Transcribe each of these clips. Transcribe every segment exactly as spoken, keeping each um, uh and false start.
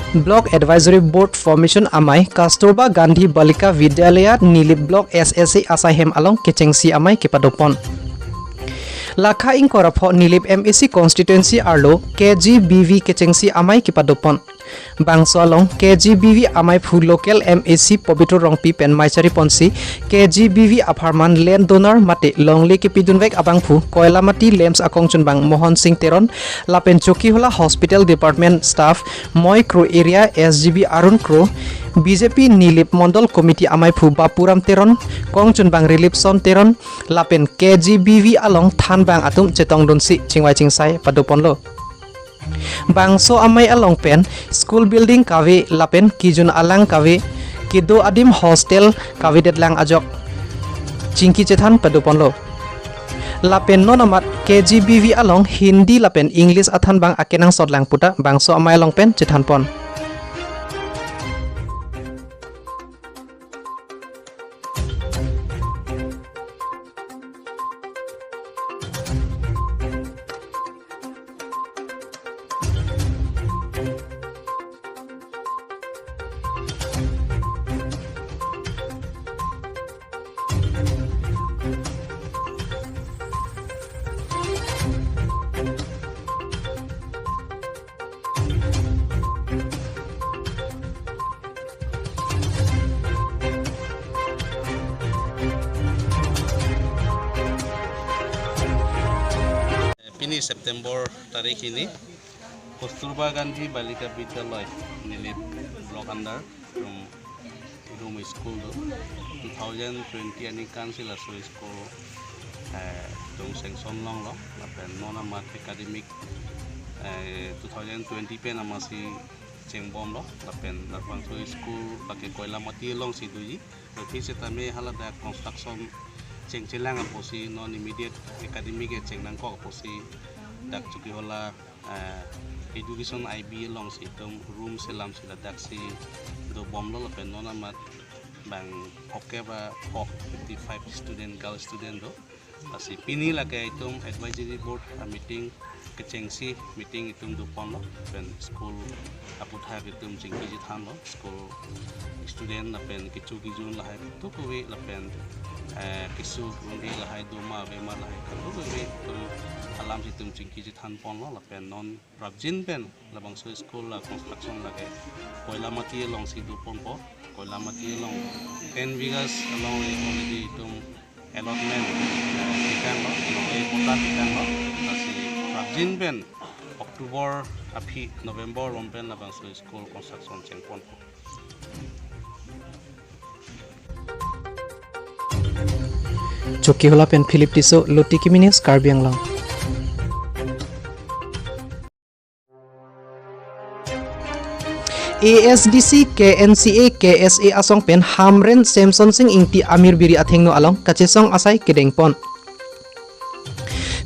Block Advisory Board Formation amei Kasturba Gandhi Balika Vidyalaya Nilip Block S S A asai hem along kechengsi amei kepadopon. Lakha ingkoi ra pho Nilip M A C constituency arlo K G B V kechengsi amei kepadopon. Bangso along K G B V ameiphu local M A C Pobitro Rongpi pen mei chariponsi K G B V apharman land donor mate longle kepidunvek abangphu Koilamati LAMPS akongchunbang Mohon Sing Teron lapen Chokihola Hospital Department staff Moi Kro area S G B Arun Kro, B J P Nilip Mondol Committee ameiphu Bapuram Teron, kongchunbang Rilipson Teron lapen K G B V along thanbang atum chetongdunsi chingvai chingsai padoponlo. Bangso amei along pen school building kave lapen kejun alang kave, kedo adim hostel kavedetlang ajok chingki chethan padoponlo. Lapen non amat K G B V along Hindi lapen English athanbang akenangsotlang puta bangso amei along pen chethanpon. Pini September tarik hini, Kasturba Gandhi Balika Vidyalaya, Nilip Block under, um, room school do, two thousand twenty aningkan si laso school, eh, itum sanction longlo, lapen non amat academic, eh, two thousand twenty pen amatsi chengbomlo, lapen labangso school lake Koilamati alongsi doji, lapen setame haladak construction chengchelang apotsi non immediate academic ke chengnangkok apotsi dak Chokihola, eh, education I B alongsi itum room selamsi ladaksi dobomlo lapen non amat bang phokep a phok fifty-five student, girl student do. Lasi pini lake itum advisory board a meeting kechengsi meeting itum doponlo lapen school aputhak itum chingki chethanlo, school student lapen kecho kejun lahai kadokave lapen, eh, keso kekroi lahai doma avema lahai kadokave itum alamsi itum chingki chethanponlo lapen non prapjin pen labangso school a construction lake Koilamati alongsi doponpo. Koilamati along ten bighas along already itum allotment, eh, pitanglo, along patta pitanglo. Lasi prapjin pen October aphi November along pen labangso school construction chengponpo. Chokihola pen Philip Tisso, Lotiki News, Karbi Anglong. A S D C, K N C A, K S A asong pen Hamren Semsonsing Ingti Amir Biri athengno along kachesong asai kedengpon.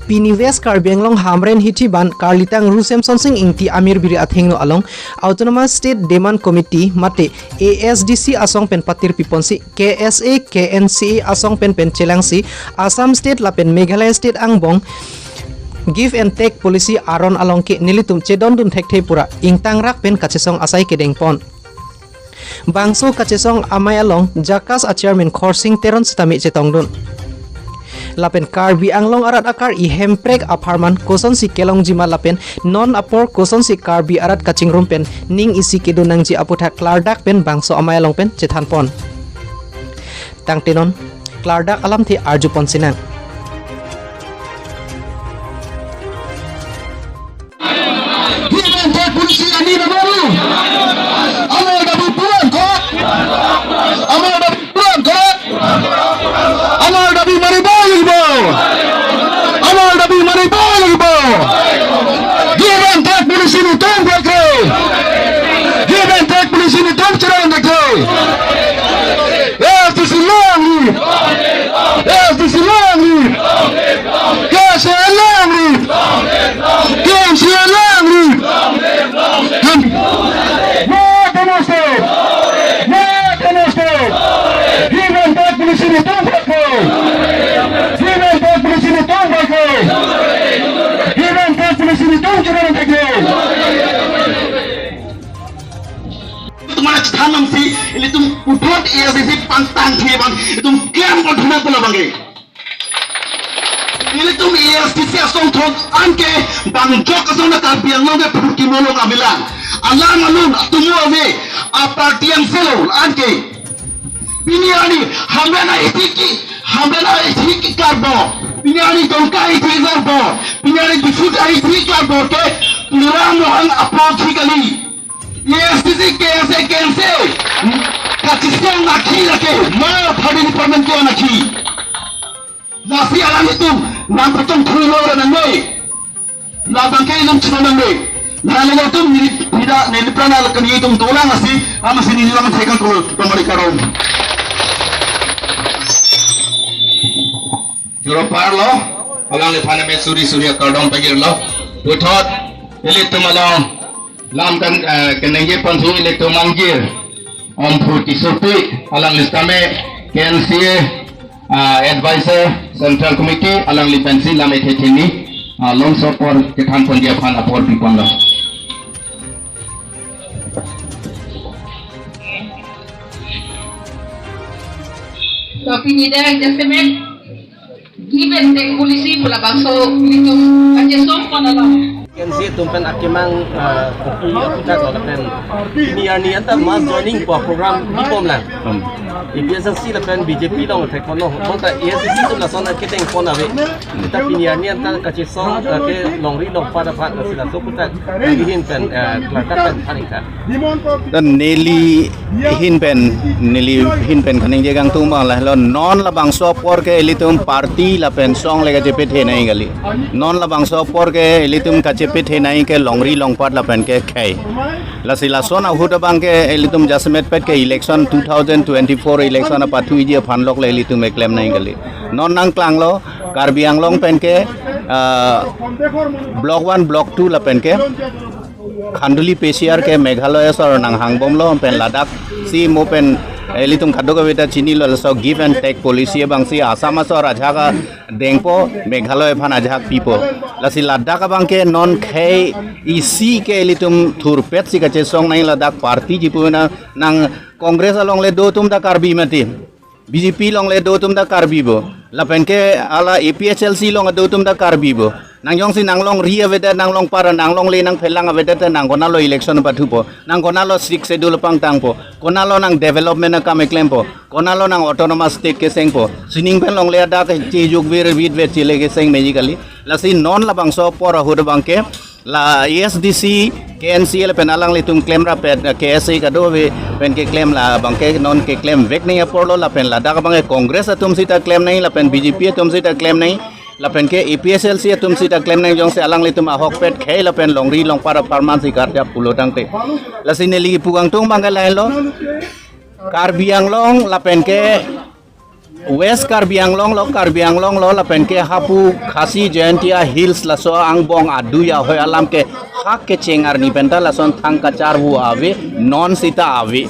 Pini West Karbi Anglong Hamren Hithi Ban Karlitang Ru Semsonsing Ingti Amir Biri athengno along Autonomous State Demand Committee mate A S D C asong pen patir piponsi K S A, K N C A asong pen pen chelangsi Assam State lapen Meghalaya State angbong give and take policy aron along ke nelitum chedondun thekthe pura ingtangrak pen kachesong asai kedengpon. Bangso kachesong amei along JACAS a chairman Khorsing Teron sitame chetongdun. Lapen Karbi Anglong arat akar ihemprek apharman kosonsi kelongji ma lapen non apor kosonsi Karbi arat kachingrum pen ning isi kedo nangji aputhak klardak pen bangso amei along pen chethanpon. Tangte non klardak alamthe arjupon sinang. Give and take policy ani na baru. Amar dabi puran ko. Amar dabi puran ko. Amar dabi mari ba lagi ba. Amar dabi mari ba lagi ba. Give and take policy ni tong bak re. Give and take policy ni tong cherang bak re. S D C long live. S D C long live. K S A long live. K N C A long live. No demonstrate. No demonstrate. Give and take policy ni tong bak re. Give and take policy ni tong bak re. Give and take policy ni tong cherang bak re. thanam si, ilitum puthot A S D C pangtang thi abang, itum klem ko thuna pula abang ke. Ilitum A S D C asong thot an ke bang jok asong na Karbi Anglong ke phurkimo long avelang. Alang alun atumo ave, a party angselo an ke. Pini arni hamren a-ithi ki, hamren a-ithi ki karbor. Pini arni Dongka a-ithi karbor. Pini arni Diphu a-ithi karbor ke Tuliram Ronghang apor thi kali. A S D C, K S A, K N C A kachisong akhi lake, ma party department ke-ong akhi. Lasi alanglitum nangpatong thurlo ra nangne. Labang ke ilum china nangne. Nangli atum neli, nida, neli prana lakan itum dolang asi, amatsi neli lam thekang kulo, tomari karom. Choro parlo, alangliphan me suri suri akardom pagirlo. Puthot, ilitum along, lam kan, eh, keningje pon thu ilitum angjir. Omphu Tissopi, alangli sitame K N C A, ah, Advisor, Central Committee, alangli pensi lam ethe thini, ah, longso apor kethan ponji aphan apor piponlo. Tapi ni dah jasemet. Give and take policy pu labangso ilitum kachesong pon alam. K N C A atum pen akemang, ah, kopi aputhak lapen pini arni anta mass joining pu program bibom lang. Hmm. A P H L C lapen B J P along thek kono, bonta A S D C atum lason aketeng pon ave. Kita pini arni anta kachesong, ah, ke longri longpat aphan, ah, sila so aputhak. Neli ahin pen, ah, klardak pen thaning tha. Dan neli ahin pen, neli ahin pen kaningje kangtung abang lahelo, non labangso apor ke ilitum party lapen song le kachepethe nangji kali. Non labangso apor ke ilitum kachepethe nangji ke longri longpat lapen ke khei. Lasi lason ahut abang ke ilitum jasemetpet ke election two thousand twenty-four election apathuji aphan lok le ilitum keklem nangji kali. Non nangklanglo, Karbi Anglong pen ke, ah, Block one, Block two lapen ke Khanduli P C R ke Meghalaya asor nanghangbomlo pen ladak si mo pen ilitum kadokave ta chinilo, laso give and take policy abangsi Assam asor ajahak dengpo, Meghalaya aphan ajahak pipo. Lasi ladak abang ke non khei isi ke ilitum thurpet si kachesong nangji, ladak party jipu na nang Congress along le do atum ta Karbi mati. B J P along le do atum ta Karbi bo. Lapen ke hala A P H L C along do atum ta Karbi bo. Nang jongsi nang longri avedet, nang longpar, nang longle nangphelang avedet, nang konatlo election pathupo. Nang konatlo Sixth Schedule pangtangpo. Konatlo nang development akam keklempo. Konatlo nang autonomous state kesengpo. Sining pen longle adak chejukvir vitvet chele keseng meji kali. Lasi non labangso apor ahut abang ke la A S D C, K N C A lapen alanglitum klem rapet, K S A kadokave pen keklem, labang ke non keklem vek nangji aporlo, lapen ladak abang ke Congress atum sita klem nangji, lapen B J P atum sita klem nangji, lapen ke A P H L C atum sita klem nangji, jongsi alanglitum ahokpet khei lapen longri longpar apharman si karjap pulo tangte. Lasi neli pu kangtung abang ke lahenlo. Karbi Anglong lapen ke West Karbi Anglong lo, Karbi Anglong lo, lapen ke hapu Khasi Jaintia Hills laso angbong adui ahoi alam ke hak kecheng arni pen ta lason thang kacharvo ave, non sita ave.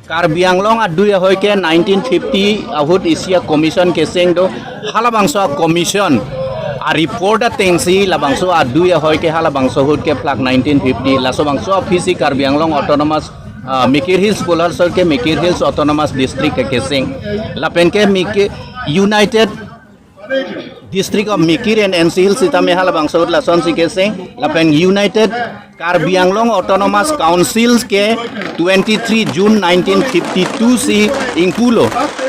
Karbi Anglong adui ahoi ke nineteen fifty ahut isi a-commission keseng do, halabangso a-commission a-report atengsi labangso adui ahoi ke halabangso ahut kephlak nineteen fifty, laso bangso aphisi Karbi Anglong Autonomous, ah, Mikir Hills pulo, laso ke Mikir Hills Autonomous District ke keseng. Lapen ke Miki-, United District of Mikir and N C Hills sitame halabangso ahut lasonsi keseng. Lapen United Karbi Anglong Autonomous Council ke twenty-three June nineteen fifty-two si ingpulo.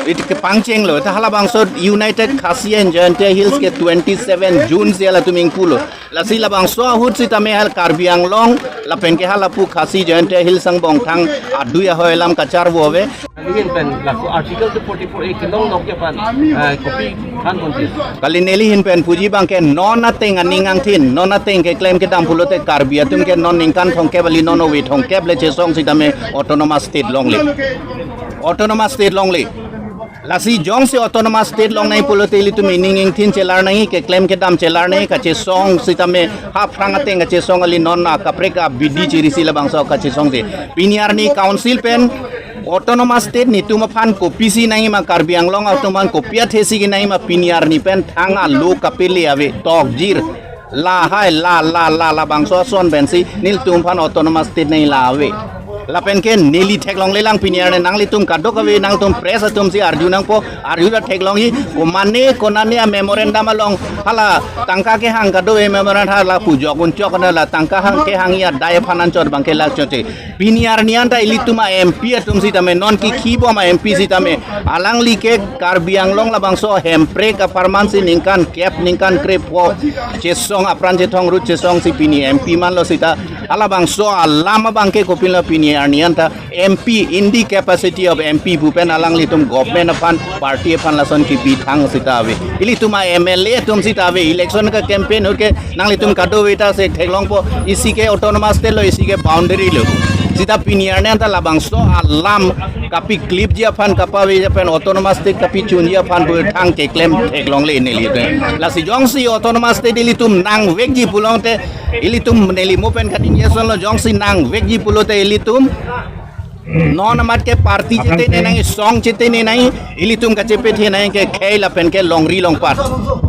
Iti kepangchenglo. Ita halabangso United Khasi and Jaintia Hills ke twenty-seven June si halatum ingpulo. Lasi labangso ahut sitame hal Karbi Anglong lapen ke halapu Khasi Jaintia Hills angbong thang adui ahoi alam kacharvo ave. Ahin pen laso Article two forty-four A kelong nok ke aphan, eh, kopi than ponji. Kali neli ahin pen puji abang ke non ateng aning angthin, non ateng keklem kedam pulote Karbi atum ke non ningkan thomkep kali, non ove thomkep le chesong sitame Autonomous State longle. Autonomous State longle. Lasi jongsi Autonomous State long nangji pulote ilitum ining ingthin chelar nangji, keklem kedam chelar nangji, kachesong sitame haphrang ateng kachesong kali, non akaprek abidi chirisi labangso kachesong si. Pini arni Council pen Autonomous State netum aphan kopisi nangji ma, Karbi Anglong atum aphan kopi athesi kenangji ma, pini arni pen thang alo kapele ave, tokjir. Lahai la la la labangso ason pensi nelitum aphan Autonomous State nangji la ave. Lapen ke neli theklonglelang pini arni, nanglitum kadokave nangtum press atum si arju nangpo, arju ta theklongji, komane konane a-memorandum along hala tangka kehang, kadokave memorandum hala pujok unchok na la tangka hang kehangji adai aphan anchot abang ke lak choche. Pini arni anta ilitum a-M P atum sitame, non kikhi bom a-M P sitame, alangli ke Karbi Anglong labangso Hemprek a-permanent si ningkan kep ningkan krepho chesong apran chethong rut chesong si pini M P manlo sita, halabangso alam abang ke kopilo pini arni anta M P, in the capacity of M P pu pen alanglitum government aphan, party aphan lason kipi thang sita ave. Ilitum a-M L A atum sita ave, election ka-campaign ahut ke nanglitum kadokave ta si theklongpo, isi ke autonomous state lo, isi ke boundary lo. Sita pini arni anta labangso alam kapiklipji aphan, kapaveji aphan, autonomous state kapichunji aphan pu thang keklem theklongle neli te. Lasi jongsi autonomous state ilitum nangvekji pulote, ilitum neli mo pen kaningje asonlo, jongsi nangvekji pulote ilitum non amat ke party chetene nangji, song chetene nangji, ilitum kachepethe nangji ke khei lapen ke longri longpat.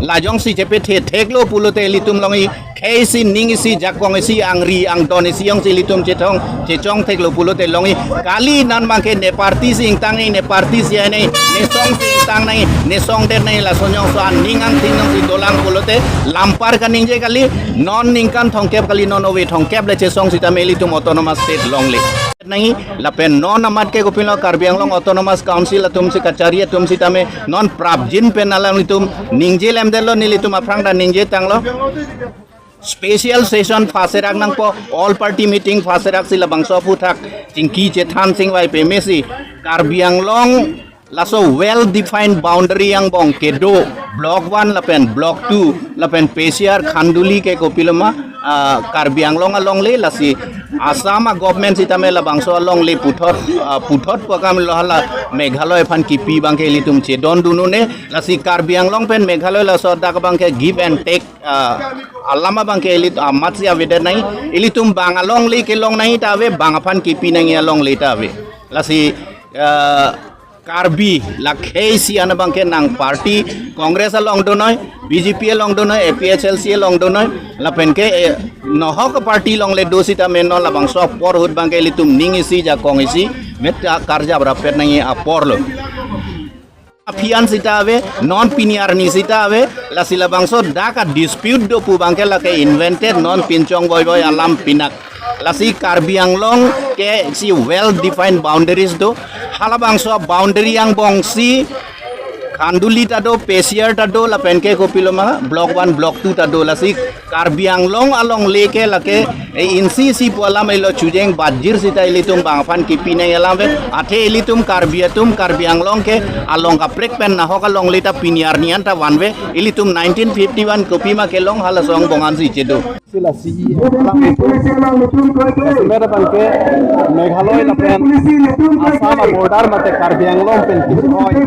La jongsi chepethe theklo pulote ilitum longji khei isi, ning isi, jakong isi, angri angdon isi jongsi ilitum chethong chechong theklo pulote longji. Kali non abang ke ne party si ingtang nangji, ne party si ai nangji, ne song si ingtang nangji, ne song det nangji, lason jongso aning angthing jongsi dolang pulote lampar kaningje kali. Non ningkan thomkep kali, non ove thomkep le chesong sitame ilitum autonomous state longle nangji. Lapen non amat ke kopilo Karbi Anglong Autonomous Council atum si kachari atum sitame non prapjin pen alanglitum ningje lemdetlo, nelitum aphrang ta ningje tanglo. Special session phaserak nangpo, all party meeting phaserak si labangso aphuthak chingki chethan singvai peme si Karbi Anglong laso well defined boundary angbong kedo, block one lapen block two lapen Pesiar Khanduli ke kopiloma, ah, Karbi Anglong alongle, lasi Assam a-government sitame labangso alongle puthot, ah, puthot pu akam lo, hala Meghalaya aphan kipi abang ke ilitum chedondun un-e, lasi Karbi Anglong pen Meghalaya laso dak abang ke give and take, ah, alam abang ke ilit amat si avedet nangji, ilitum bang alongle kelong nangji ta ave, bang aphan kipi nangji alongle ta ave. Lasi, ah, Karbi la khei isi an abang ke nang party, Congress along donoi, B J P along donoi, A P H L C along donoi, lapen ke, eh, nohok party alongle do sitame non labangso apor ahut abang ke ilitum ning isi jakong isi, met karjap rapet nangji apor lo. Aphi an sita ave, non pini arni sita ave, lasi labangso dak a-dispute do pu abang ke lake invented, non pinchong voivoi alam pinak. Lasi Karbi Anglong ke isi well defined boundaries do. Halabangso boundary angbong si Khanduli ta do, Pesiar ta do, lapen ke kopiloma block one, block two ta do. Lasi Karbi Anglong alongle ke lake, eh, insi isi pu alam elo, chujeng bajir sita ilitum bang aphan kipi nangji alam ave. Athe ilitum Karbi atum Karbi Anglong ke along kaprek pen nahok alongle ta pini arni anta vanve. Ilitum nineteen fifty-one kopima kelong, halaso angbong an si chedo. Sila si alam itu. Sebenarnya abang ke Meghalaya lapen Assam border mate Karbi Anglong pen kisi hoi.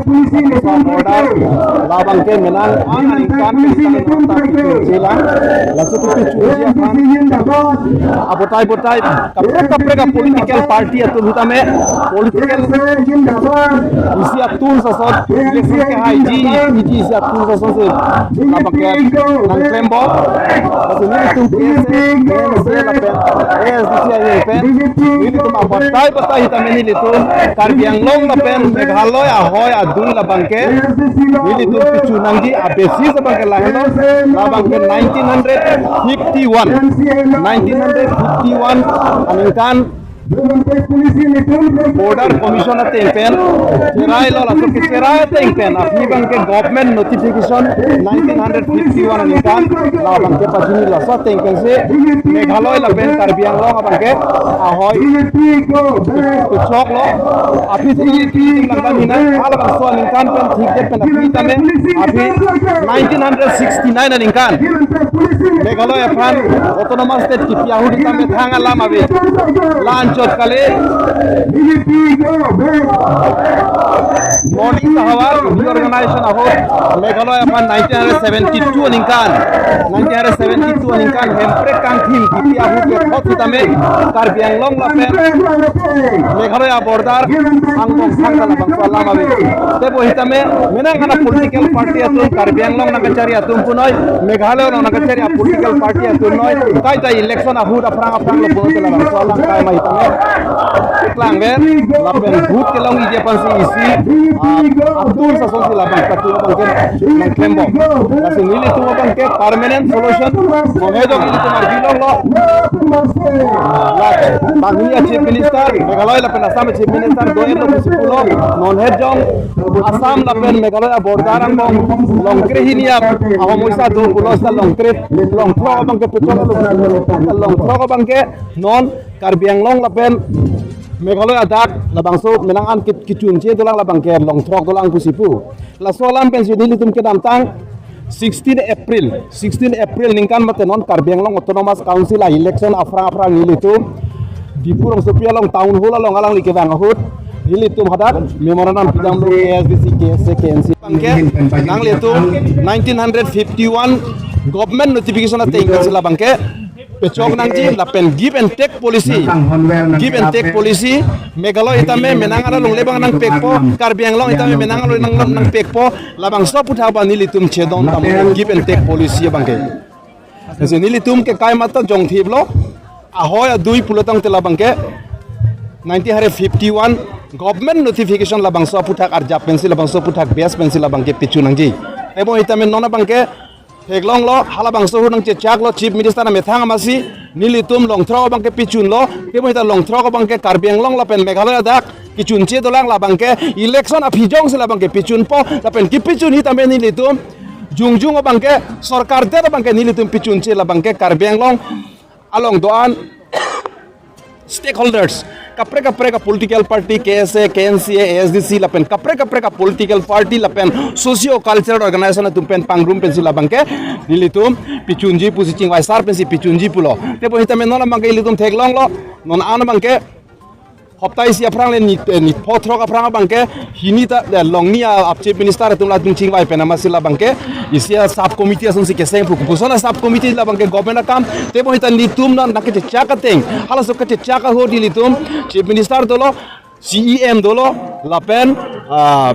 Assam border labang ke menang aningkan, aningkan sila. Laso kipi chunji aphan abotai botai kaprek kaprek a-political party atum sitame political isi a-tools ason, election kehaiji, isi a-tools ason si labang ke nangklempo. Lasi nelitum K S A, K S A lapen A S D C ahin pen nelitum abatai batai sitame nelitum Karbi Anglong lapen Meghalaya ahoi adung labang ke nelitum pichu nangji a-basis abang ke lahenlo, labang ke nineteen hundred fifty-one, nineteen hundred fifty-one aningkan Border Commission ateng pen cherailo, laso kecherai ateng pen aphi abang ke government notification nineteen hundred fifty-one aningkan labang ke pachini, laso ateng pen si Meghalaya lapen Karbi Anglong abang ke ahoi kechoklo. Aphi si nangdam hina, halabangso aningkan pen thikdet pen aphi tame, aphi nineteen hundred sixty-nine aningkan Meghalaya aphan autonomous state kipi ahut tame thang alam ave. La anchot kali. Morning Sahawar reorganization ahut Meghalaya aphan nineteen hundred seventy-two aningkan, nineteen hundred seventy-two aningkan Hemprek kangthim kipi ahut kethot sitame Karbi Anglong lapen Meghalaya border angbong thang ta labangso alam ave. Tebo sitame menang ana political party atum, Karbi Anglong nangkachari atum punoi, Meghalaya along nangkachari a-political party atum noi, kaita election ahut aphrang aphrang lo pulote labangso alam kaimai sitame Keklang pen, lapen booth kelongji aphansi isi, ah, atur asonsi labang, atur abangke nangklembom. Lasi nelitum abangke permanent solution, non hejong nelitum arjulonglo. La, bangni a Chief Minister, Meghalaya lapen Assam Chief Minister, do-etlo pusi pulo, non hejong Assam lapen Meghalaya border angbong, Longkre hini ap, ahom oisa do pulo seta Longkre, Longthrok abangke pechoklo, Longthrok abangke non Karbi Anglong lapen Meghalaya adak labangso menang an ki-, kechunche dolang labangke Longthrok dolang pusi pu. Laso alam pensi nelitum kedamtang sixteen April, sixteen April ningkan mate non Karbi Anglong Autonomous Council a-election aphrang aphrang nelitum Diphu rongsopi along town hall along alangli kevang ahut nelitum hadak memorandum pidamlo K S D C, K S A, K N C A abangke, nanglitum nineteen hundred fifty-one government notification ateng pensi labangke pechok nangji lapen give and take policy. Give and take policy. Meghalaya itame menang arlo longle abang nangpekpo, Karbi Anglong itame menang arlo nang, nangpekpo. Labangso aphuthak abang nelitum chedondam, give and take policy abangke. Lasi nelitum ke kai mata jongthiplo. Ahoi adui pulo tangte labangke nineteen hundred fifty-one government notification labangso aphuthak arjap pensi, labangso aphuthak base pensi labangke pechun nangji. Tebon itame non abangke theklonglo, halabangso ahut nangchechaklo Chief Minister amethang amatsi, nelitum Longthrok abangke pechunlo, tebon ita Longthrok abangke Karbi Anglong lapen Meghalaya adak kechunche dolang, labangke election aphi jongsi labangke pechunpo, lapen kepechun hitame nelitum jongjung abangke sorkar det abangke nelitum pechunche, labangke Karbi Anglong along do-an stakeholders, kaprek kaprek a-political party, K S A, K N C A, A S D C, lapen kaprek kaprek a-political party lapen socio-cultural organization atum pen pangrum pensi labangke nelitum pechunji pusi chingvai sar pensi pechunji pulo. Tebon hitame non abangke ilitum theklonglo, non an abangke hopta isi aphrang le nit, eh, nit pho throk aphrang abangke hini ta, eh, longni a, ap Chief Minister atum latum chingvai pen amatsi labangke isi a-sub committee asonsi keseng pu, kopuson a-sub committee labangke government akam. Tebon hita nelitum non nangkechechak ateng, halaso kechechak ahut nelitum Chief Minister dolo, C E M dolo, lapen, ah,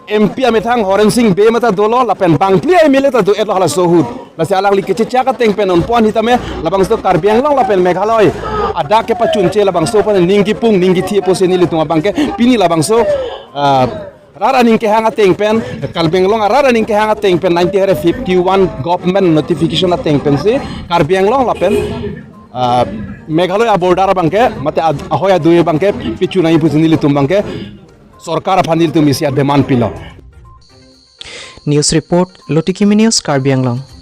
M P amethang Horen Sing Bey mata dolo, lapen bangphli M L A ta do-etlo halaso ahut. Lasi alangli kechechak ateng pen non pon hitame labangso Karbi Anglong lapen Meghalaya adak kepachunche labangso aphan ning kipung ning kithi pusi nelitum abangke pini labangso, ah, rat aning kehang ateng pen, Karbi Anglong arat aning kehang ateng pen nineteen hundred fifty-one government notification ateng pensi Karbi Anglong lapen, ah, Meghalaya border abangke mate ad-, ahoi adui abangke pechun nangji pusi nelitum abangke sorkar aphan nelitum isi a-demand pilo. News report, Lotikimi News, Karbi Anglong.